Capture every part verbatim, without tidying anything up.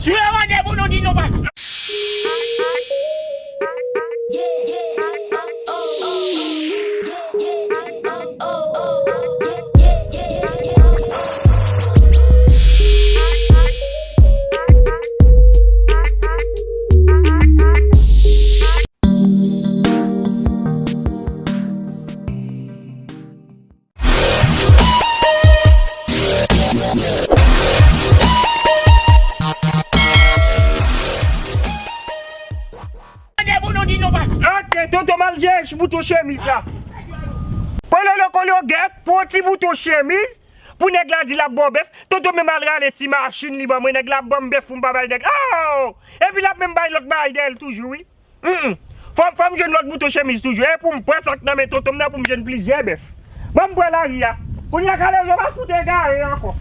Si w mande pou nou di nou pa. Mande pou nou di nou pa. Ok, tonton m al jere bouton chemiz la. Pran lòt kologèt, pran ti bouton chemiz, pou nèg la di l ap ba w bèf. Tonton menm al rale ti machin li ban mwen, nèg la ap ban m bèf pou m pa bay nèg. Oh! Epi l ap menm bay lòt bagay dèyè l toujou, wi. Mm, mm. Fò, fò m jwenn lòt bouton chemiz toujou. E pou m pran sa k nan men tonton m nan pou m jwenn plizyè bèf. Ban m pran lari a. Kounye a Kalezo pa fout egare ankò.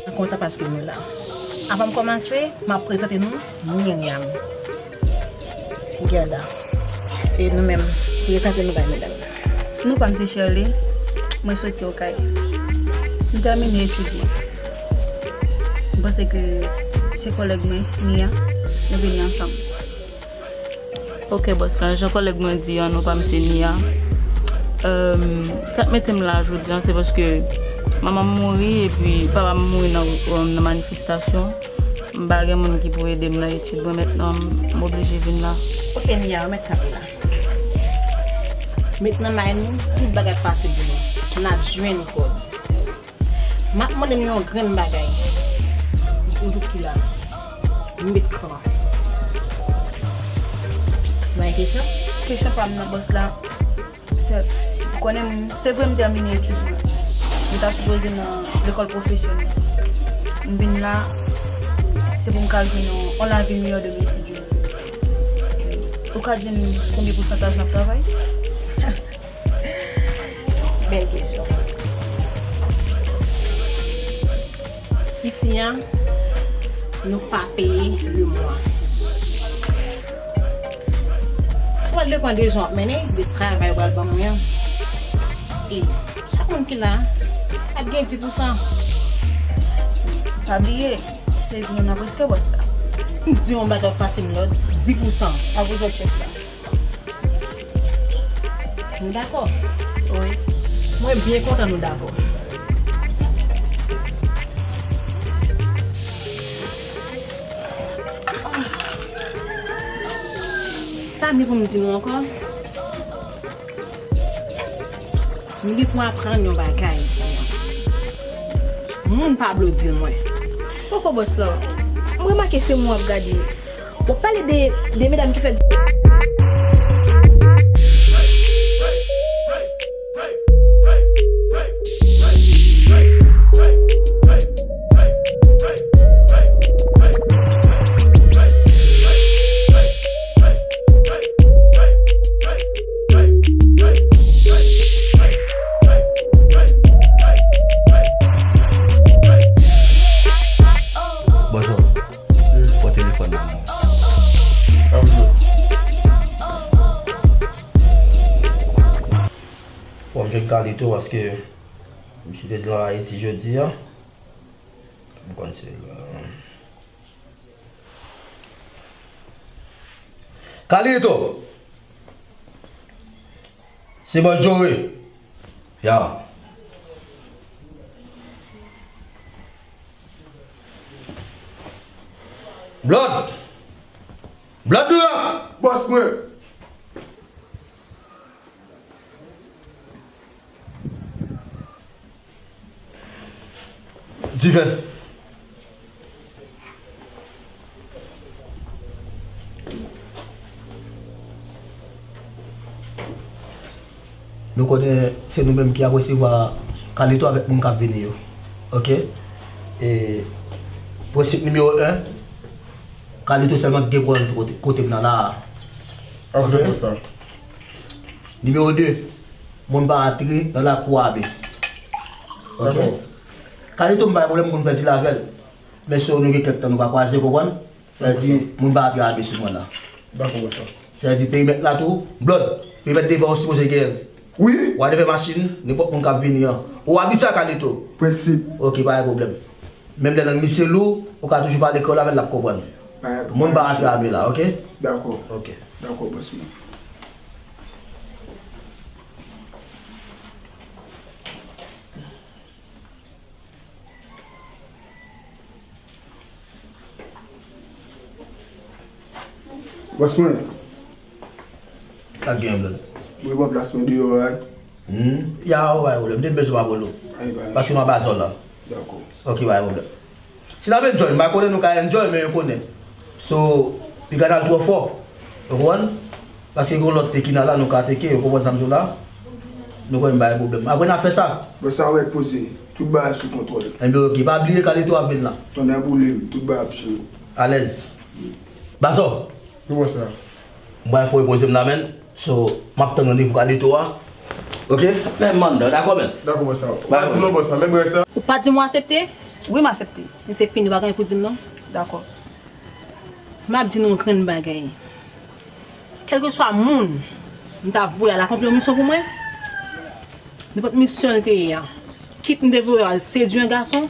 Mwen kontan paske nou la. Avan m kòmanse, m ap prezante nou Miriam. Gerda. E nou menm, prezante nou bay medam yo. Non pa m se Shirley, mwen soti Okay. M tèmine etid mwen. M panse ke se kòlèg mwen, Nia, nou vini ansanm. Ok, bòs la, jan kòlèg mwen di an, non pa m se Nia. Èm, sa k mete m la jodi an, se paske manman m mouri epi papa m mouri nan, nan manifestasyon. M pa gen moun ki pou ede m nan etid mwen, mentnan m oblije vin la. Ok, Nia, remèt kanpe la. Met nan may nou, tout bagay pase pou nou. N ap jwenn kòb. M ap mande nou yon grenn bagay. Ou tout ki la. M met kan. Ou gen kesyon? Kesyon pa m nan, bòs la. Se, ou konnen m, se vre m tèmine etid mwen. Mwen ta sipoze nan lekòl pwofesyonèl. M vin la, se pou m ka jwenn yon, yon lavi miyò demen, si Dye vle. Ou ka di m konbyen pousantaj m ap travay? Bèl kesyon. Isi a, nou pa peye lemwa. Sa va depann de jan w ap mennen, de travay w pral ban mwen an. E chak moun ki la, ap gen dis pousan. Pa bliye, se nou nan prèske bòs la. M di yon bagay, w ap pase m lòd, dis pousan. Pa pou zòt chèf la. Nou dakò? Wi. Mwen byen kontan nou dakò. Sa m gen pou m di nou ankò? M gen pou aprann yon bagay. Moun pa blo di l mwen. Poko bòs la, m remake se mwen w ap gade. W ap pale de, de medam ki fè. Bonjou. Pran telefòn nan non. Bon, m jwenn Carlito paske misye te di l an Ayiti jodi a. M konn se la. Carlito! Se bòs Joe. Ya. Blood! Blood la! Bòs mwen! Divin. Nou konnen se nou menm ki ap resevwa Carlito avèk moun k ap vini yo. Oke? E prensip nimewo en, Carlito sèlman ki gen pwoblèm kote, kote m nan la a. Oke? Nimewo de, moun pa antre nan lakou a, be. Oke? Dakò. Carlito, m pa gen pwoblèm pou n fè dil avè l. Men si nou gen kèk tan nou pa kwaze, konprann? Sa vle di, moun pa antre a, be, sou mwen la. Dakò, bòs la. Sa vle di, perimèt la tou, Blood, perimèt devan ou sipoze genyen l. Wi. Ou a devan machin, nenpòt moun k ap vini an. Ou abitye a Carlito? Prensip. Oke, pa gen pwoblèm. Menm lè lang misye lou, ou ka toujou pale kreyòl avè l, l ap konprann. Moun pa antre a de la, oke? Dakò. Oke. Dakò, bòs mwen. Bòs mwen. Sa k gen, Blòd? Mwen pran plas mwen deyò a. Hmm? Ya, ou pa gen pwoblèm. Depi bezwen m ap rele w. Paske m ap ba zò la. Dakò. Ok, pa gen pwoblèm. Si n ap enjoy, m pa konnen nou ka enjoy, men yo konnen. So, piga n al twò fò. Ou konprann? Paske gen lòt Tekina la, nou ka teke, ou konprann sa m di w la? Nou konnen m pa gen pwoblèm. Apre n a fè sa. Bòs sa rèd poze. Tout bagay sou kontwòl. Enben, ok. Pa bliye Kalito ap vin la. Tonnè boule m, tout bagay ap jere. Alèz. Bazò. Wi, bòs la. M pral fè repoze m la, menn. So, m ap tann randevou Kalito a. Ok? Men, m anndan, dakò, menn? Dakò, bòs la. Ou pa di m non, bòs la. Men brès la. Ou pa di m w aksepte? Wi, m aksepte. Men se fini, ou pa gen anyen pou di m non. Dakò. M ap di nou yon grenn bagay. Kèlkeswa moun m ta voye al akonpli yon misyon pou mwen, nenpòt misyon l te ye a, kit m te voye al sedui yon gason,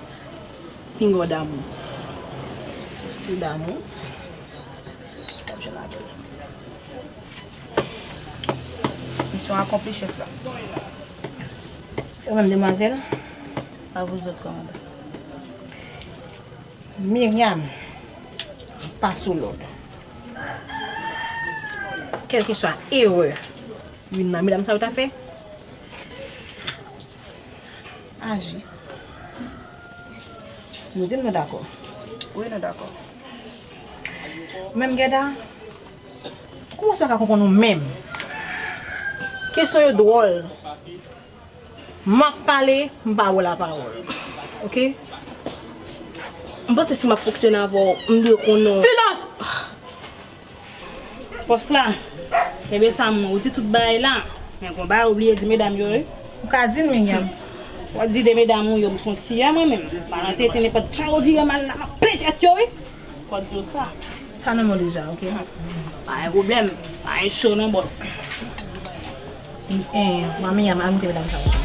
pinga w damou. Si w damou, w ap jwenn avè l. Misyon akonpli, chèf la. Ou menm, demwazèl, a vous autres, kòmandan. Myriam pa sou lòd. Kèlkeswa erè youn nan medam sa yo ta fè, aji. Nou di n nou dakò. Wi, nou dakò. Menm Gèda, kòman sa ka konprann ou menm? Kesyon yo dwòl. M ap pale, m pa bo lapawòl. Oke? M panse si m ap fonksyone avè w, m dwe konnen w. Silans! Bòs la, kenbe sa m, ou di tout bagay la. Men gon bagay ou bliye di medam yo, wi. Ou ka di l, Myriam. Fò w di de medam ou yo, m se yon tiyè mwen menm. M pa nan tete nenpòt jan yo vire mal la, m ap plen tèt yo, wi. Fò w di yo sa. Sa nan men w deja, oke? Pa gen pwoblèm. Pa gen cho non, bòs. Eh, manmi, a m al monte medam sa yo.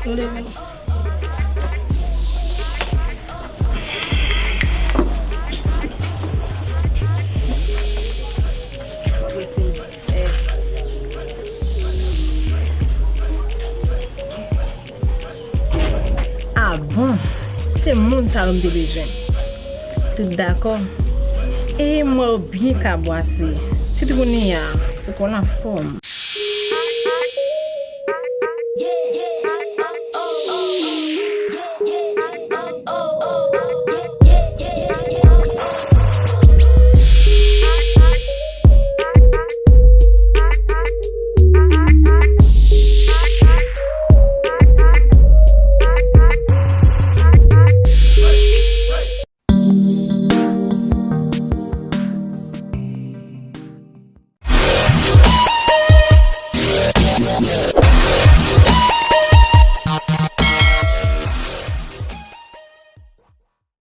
Nou leve nou. Ah bon, se moun sa yo m te bezwen. Tout dakò. E m wè w byen kabwase. Ti toukouni a, ti kòl anfòm.